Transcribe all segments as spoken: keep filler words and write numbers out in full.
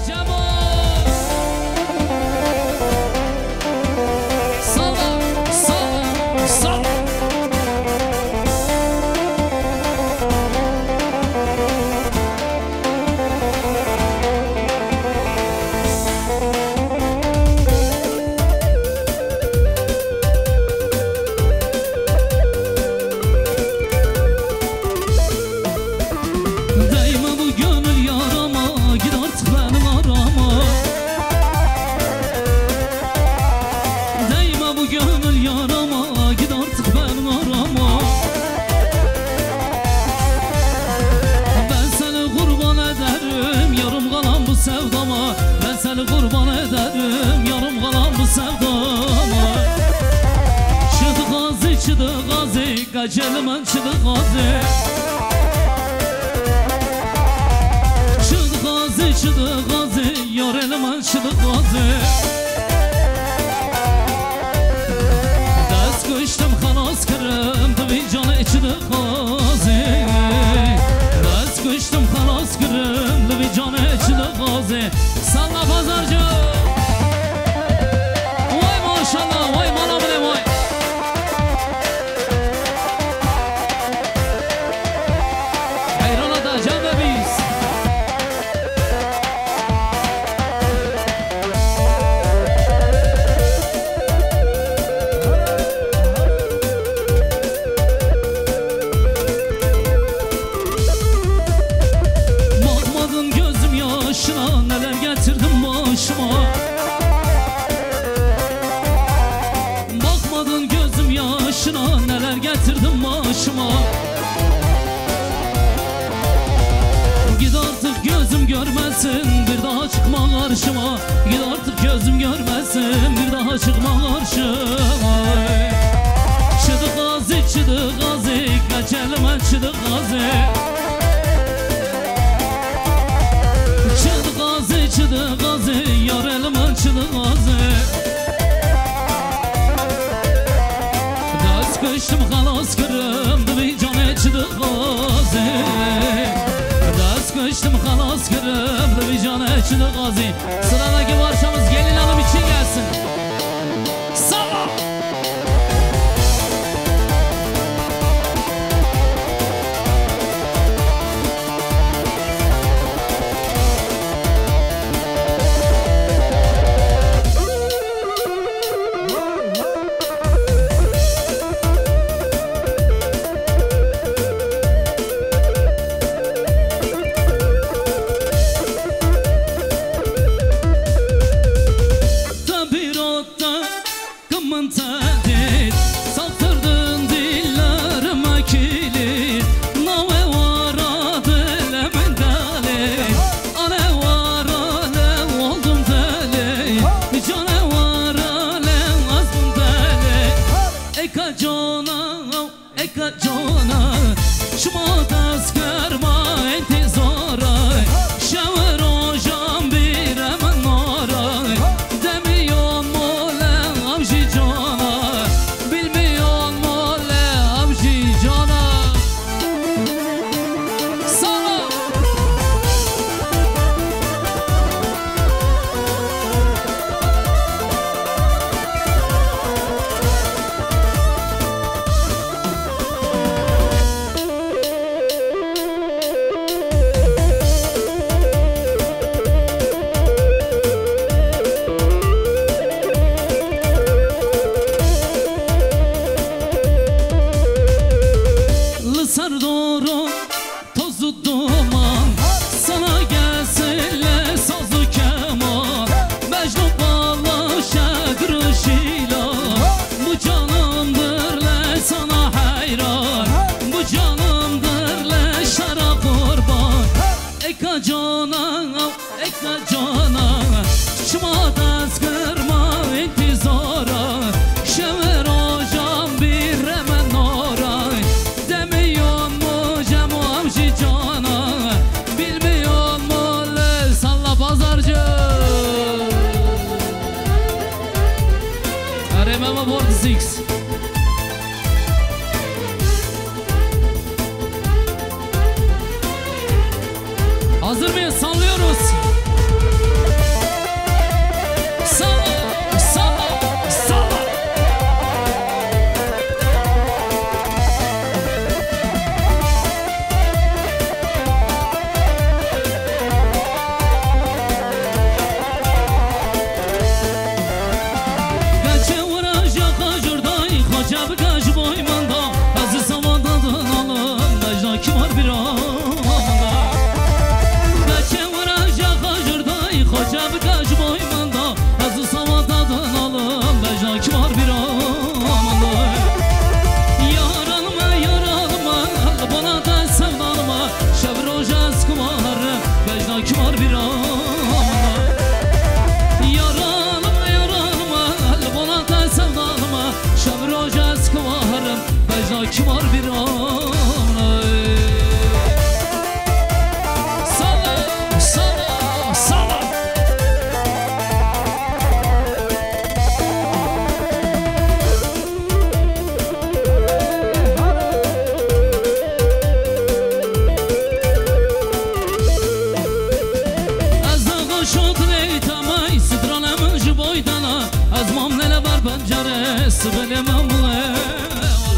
Cemo! Salla, salla, salla! Değme bu gönül yarama, git artık benim arama. Değme bu gönül yarama, git artık benim arama. Ben seni kurban ederim yarım kalan bu sevdama. Ben seni kurban ederim yarım kalan bu sevdama. Çıdı gazi, çıdı gazi, kaçelim. Çidi gazi. Çidi gazi, çidi gazi, yareli min çidi gazi. Dest kuştim xelas kirim, di vî canê çidi gazi. Dest kuştim xelas kirim, di vî canê çidi gazi. Salla Pazarcı. Vay maşallah, vay mala bile vay. Heyrana da can ve biz. Bakmadın gözüm yaşına, neler getirdim başıma. Bakmadın gözüm yaşına, neler getirdim başıma. Git artık gözüm görmesin, bir daha çıkma karşıma. Git artık gözüm görmesin, bir daha çıkma karşıma. Çidi gazi, çidi gazi, kaçelim çidi gazi. Çidi gazi, çidi gazi, yareli min çidi gazi. Dest kuştim xelas kirim, di vî canê çidi gazi. Dest kuştim xelas kirim, di vî canê çidi gazi. Sıradaki parçamız Gelin Hanım için gelsin. Salla! Te bîra te Min te dît, saptirdin dillerime kilît. Navê wara dilê min delî. Alê wara lew oldum delî. Canê wara lew ez bûm delî. Eka cana. Eka cana, şima dest kirma intizara, şev rojan bîre min nara, demiyon mole ev jî cana, bilmiyon mole ev jî cana. Sağ ol. Li ser doro toz û duman, sana gelsin le saz û keman. Mecnûn bala şedir û şîla, bu canımdır le sana heyran. Bu canımdır le şera qurban. Eka cana, eka cana, çima dest kirma intizara, şev rojan bîre min nara. Demiyon mu cem û ew jî cana, bilmiyon mu le salla Pazarcı. Erê Memo Board Six. Hazır mıyız? Sallıyoruz. Xoce bike ji boy min da, ez û sawata din alim, bejna kimar bîra min da. Yar alime, yar alime, li bona te sevda alime, şev roj ez kimarim, bejna kimar bîra min da. Yar alime, yar alime, li bona te sevda alime, şev roj ez kimarim, bejna kimar bîra min da. Sala, sala, sala. Ez daxo şotilê tamay, strana min ji boy dana, ez mam lele ber pencere, sibelê min bûye.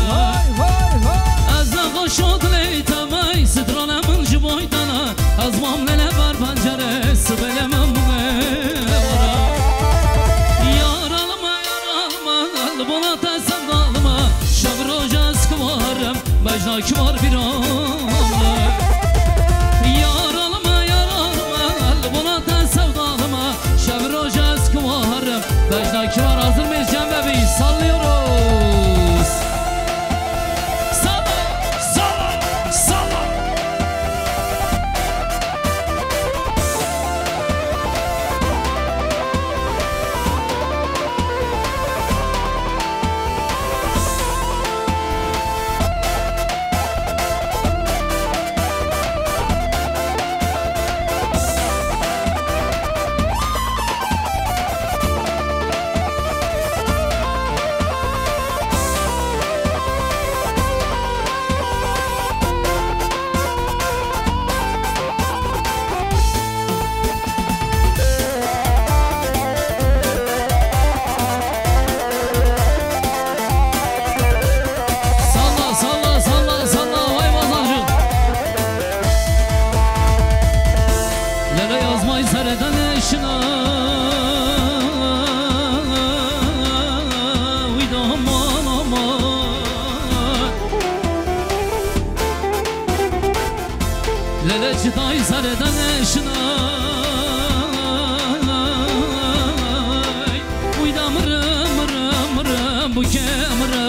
Vay, vay, vay. Ez daxo şotilê tamay, strana min ji boy dana, ez mam lele ber pencere, sibelê min bûye. Yar alime, yar alime, li bona te sevda alime, şev roj ez kimarim, bejna kimar bîra min. Yar alime, yar alime, li bona te sevda alime, şev roj ez kimarim, bejna kimar hazır mıyız Cem Bey? Sallıyoruz. Salla, salla, salla. Salla, salla, salla, salla, vay Bazarcı. Lele yazmayı sereden eşine, uy da aman, aman. Lele çıtayı sereden eşine, uy da mırı, mırı, mırı, bu ke mırı.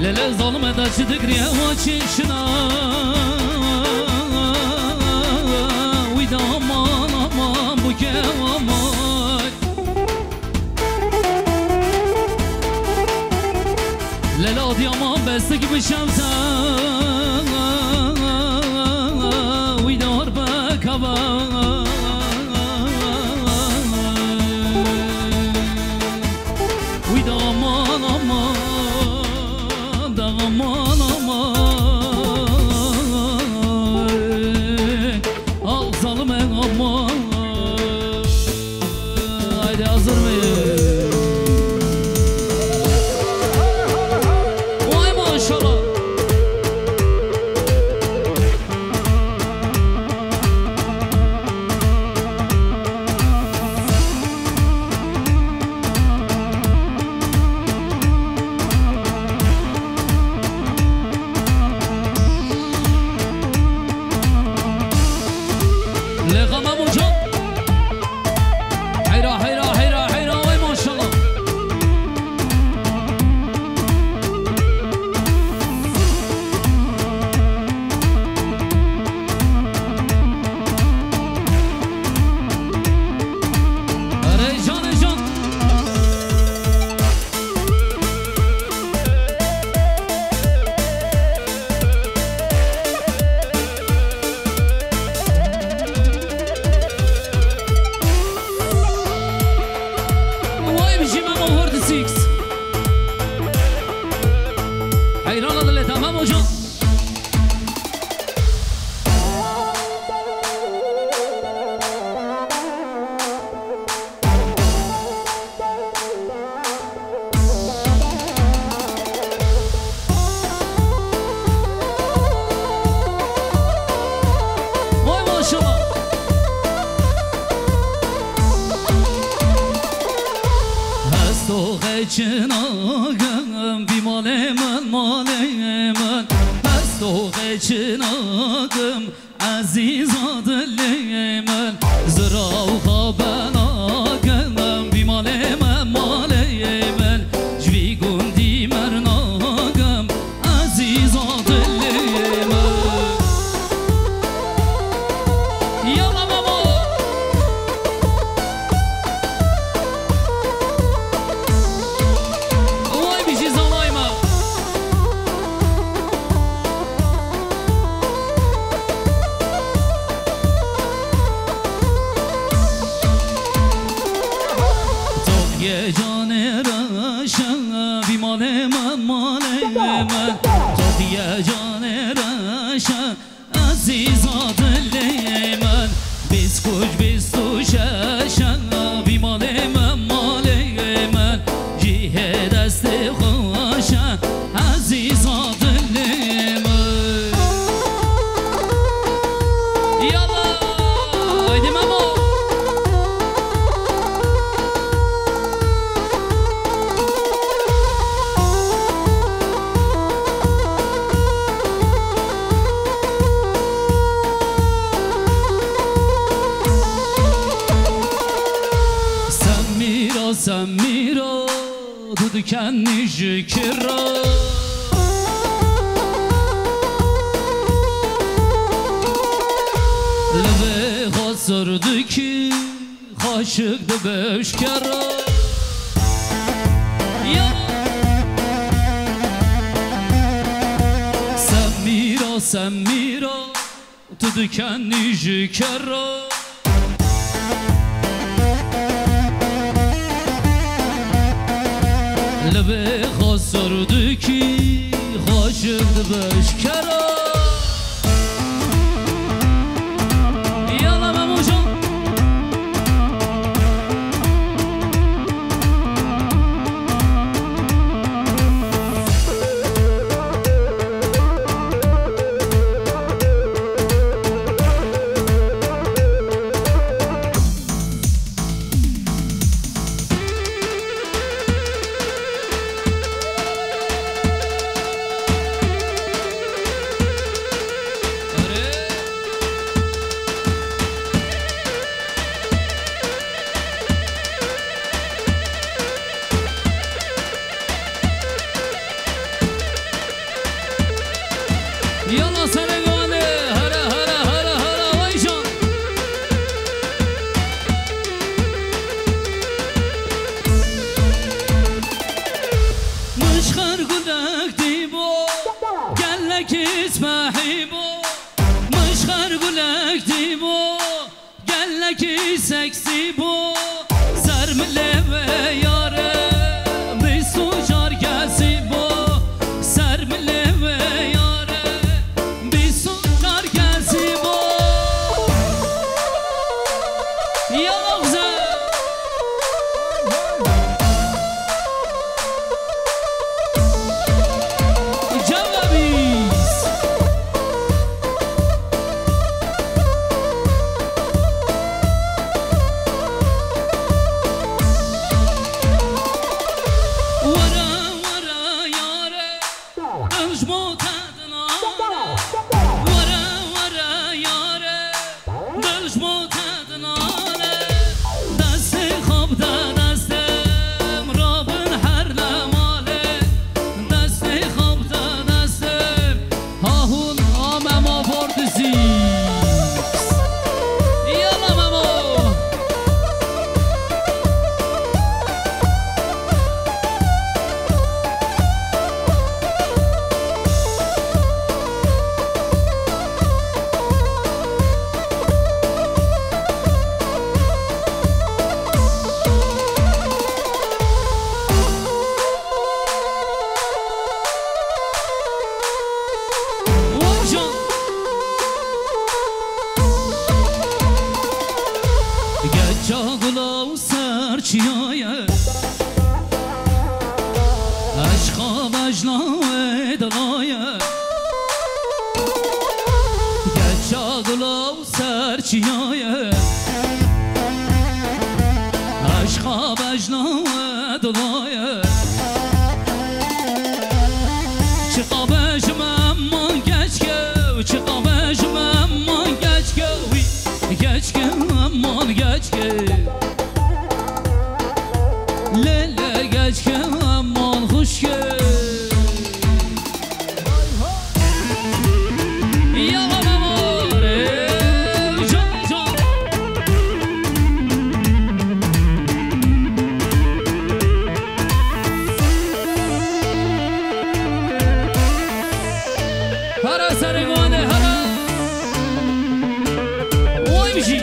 Lele zalim eda çi digriye wa çi şina. Uy da aman, aman, bu ke aman. Lele Adıyaman bestik bi şemse. Uy da harbe kava. Uy da aman, aman, da aman, aman. Ah zalime aman. Haydi hazır mıyız? Vay maşallah. Lê Xemem Hoca. Heyra, heyra, heyra, heyra, vay maşallah. Erê can, erê can. Vay bijî Memo Hordisîks. Heyrana dilê te Memo can. Vay maşallah. Hesto xeçin agam, vî malê min, malê min. Hesto Toxê çi nakim, ezîza dilê min, ziraw xwe bela kim, vî malê me malê min, ji vî gundî mer nakim, ezîza dilê min. Yala Memo! Way bijî zalay me! Toxyê canê reşe, vî malê me malê me. Toxyê canê reşe, ezîza dilê min. Bîst kuj bîst û şeş e, vî malê me malê min. Cihê destê xweş e, ezîza dilê min. Yala, haydi Memo. Semîra, Semîra, tu dikenî ji kira. Li vê xwe sor dikî, xaşik dibe ji kera. Ya Semîra, Semîra, tu dikenî ji kera. Li vê xwe sor dikî, xweşik dibe ji kera. Yala Memojan. Yala serê gane, hara, hara, hara, hara, vay can. Min ji xwe gulek dîbo, gelekî spehî bo. Min ji xwe gulek dîbo, gelekî seksî bû, ser milê wê yare, bîst û çar kesî bû, ser milê wê yare, bîst û çar kesî bû. Ya Mexze! Cevabîs. Were, were, yare, dil ji bo te dinane. Were, were, yare, dil ji bo te dinane. Destê xwe bide destê min, rabin her li malê. Destê xwe bide destê min. Ha hûn a Memo Vordizî. Yala Memo. Wajan. Geça gula û ser çiyaye. Eşqa bejna wê dilaye. Geça gula û ser çiyaye. Eşqa bejna wê dilaye. Çiqa bejim emma geç Jî.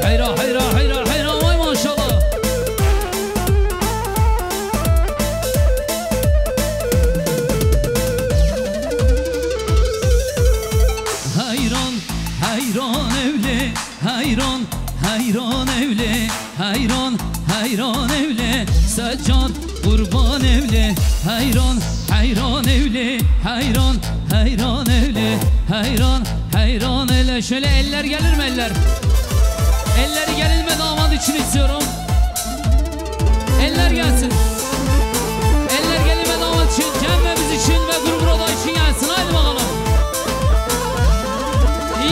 Heyra, heyra, heyra, heyra, vay maşallah. Heyran, heyran ewlê, heyran, heyran ewlê, heyran, heyran ewlê, Seccad qurban ewlê, heyran, heyran ewlê, heyran, heyran ewlê, heyran, heyran ewlê. Şöyle eller gelir mi eller? Elleri gelir mi damat için istiyorum. Eller gelsin. Eller gelin ve damat için, Cem ve biz için ve Gurgurada için gelsin. Haydi bakalım.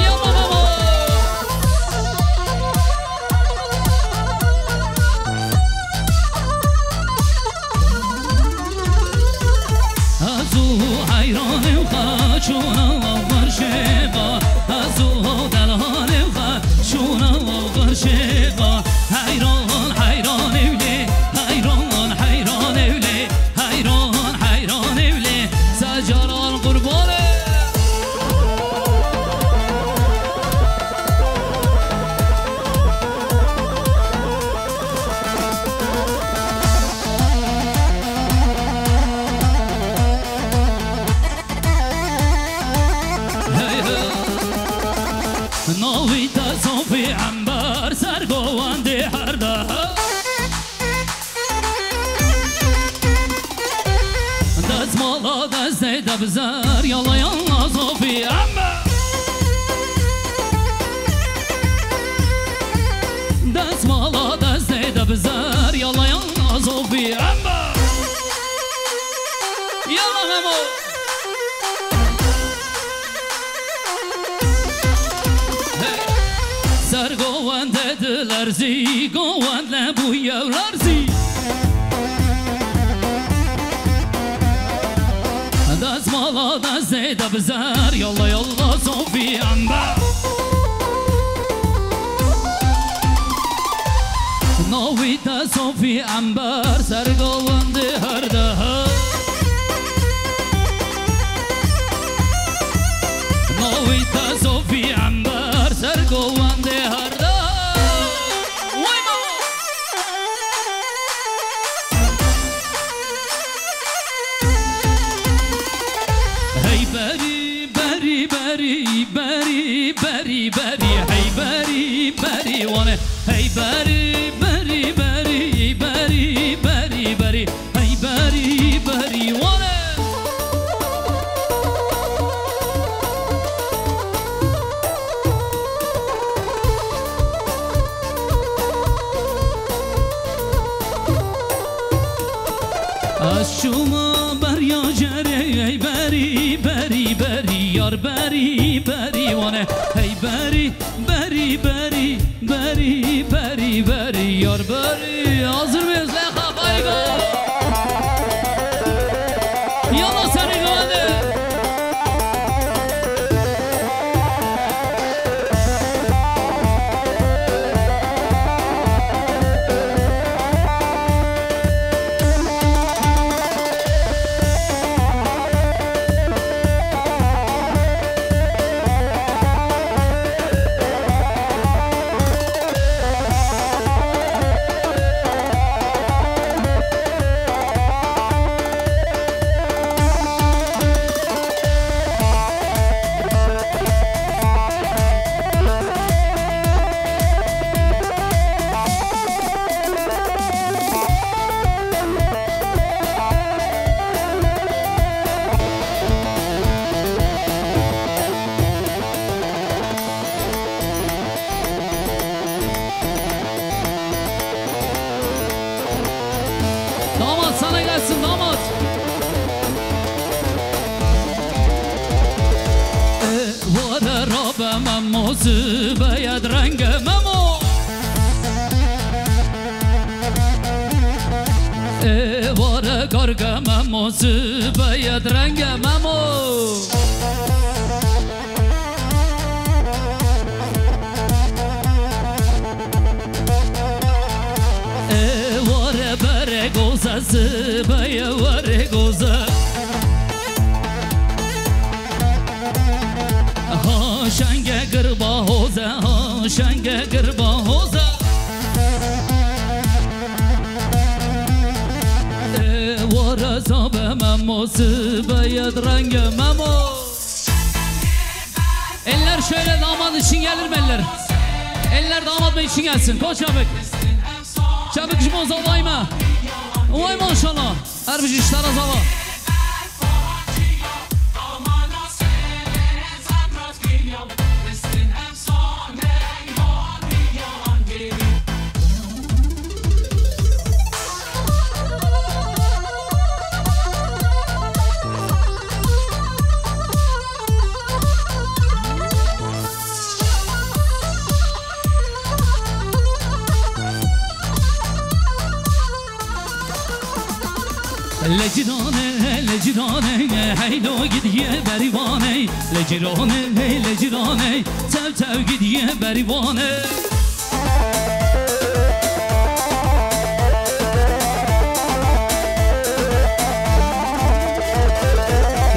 Yalla baba. Azu heyran ew xaçona qarşê ba. Azu delan ew xaçona qarşê ba. Heyran, heyran ewlê, heyran, heyran ewlê, heyran, heyran ewlê, Secaran qurbanê. Hey, hey. Navî te Sofî Ember ser govendê her de. Destmala destê de bizer, yalla yalla Sofî Ember. Destmala destê de bizer, yalla yalla Sofî Ember. Yalla Memo. Hey! Ser govende dilerzî, govend le bûye lerzî. Destmala destê de bizer, yalla yalla Sofî Ember. Navî te Sofî Ember ser govendê her de he. Navî te Sofî Ember ser govendê her de he. Way baba! Hey berî, berî, berî, berî, berî, berî, hey berî, berî, wane. Hey berî, berî, berî, berî, berî, berî, hey berî, berî, wane. Ez çûma beriya cerê, ey berî, berî, berî, yar berî, berî, wane. Hey berî, berî, berî, berî, berî, berî, yar berî. Hazır mıyız? Lexa, haydi. Yalla seni gördü. Damat sana gelsin, damat. E, vare rabe Memo, zibeyed renge Memo. E, vare karge Memo, zibeyed renge Memo. Sibeyet renge Memo. Eller şöyle damat için gelir mi eller? Eller damat bey için gelsin. Koç çabuk. Çabuk jimo zavay mı? Vay maşallah. Her bir işlere zava. Lecirane, lecirane, heylo gidiye berî vanê. Lecirane, lecirane, tev tev gidiye berî vanê.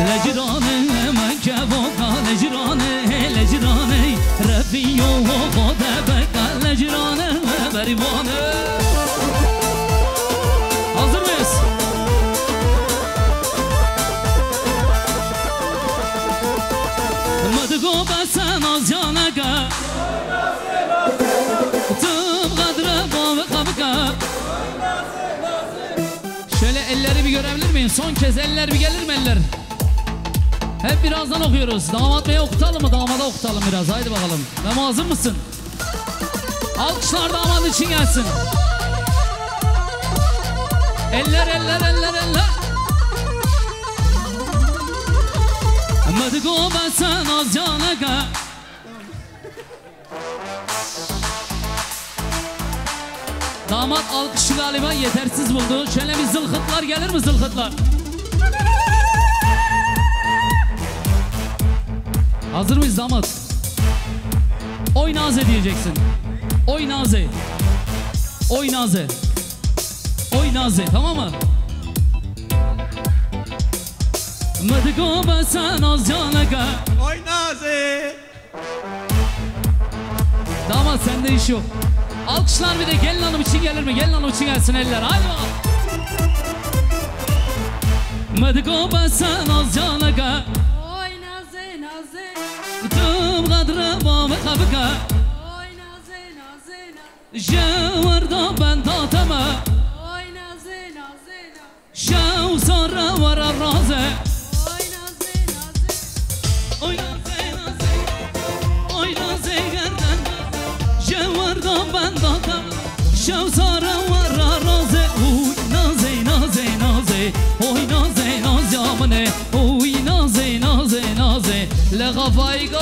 Lecirane, me kevoka, lecirane, lecirane, refiyo xo debeka, lecirane, berî vanê. Hazır mıyız? Mıdıgo besen az canaka. Tüm kadre bavı kabka. Şöyle elleri bir görebilir miyim? Son kez eller bir gelir mi eller? Hep birazdan okuyoruz. Damat beye okutalım mı? Damada okutalım biraz. Haydi bakalım. Memo, hazır mısın? Alkışlar damat için gelsin. Eller, eller, eller, eller. Mıdıgo besen az canaka. Damat alkışı galiba yetersiz buldu. Şöyle bir zılhıtlar gelir mi, zılhıtlar? Hazır mıyız damat? Oy Naze diyeceksin. Oy Naze. Oy Naze. Oy Naze, tamam mı? Mıdıgo besen az canaka. Oy Naze. Damat, sende iş yok. Alkışlar bir de gelin hanım için gelir mi? Gelin hanım için gelsin eller. Haydi bakalım. Mıdıgo besen az canaka. Oy Naze, Naze. Tüm kadre bavı kabka. Oy Naze, Naze, Naze. Jewarda ben tateme. Oy Naze, Naze, Naze. Şew sare were raze. Oy naze, naze. Oy naze, naze. Oy naze gerden. Jewarda ben datem. Şew sare were raze. Oy naze, naze, naze. Oy naze, naze amine. Oy naze, naze, naze. Le kafayı go.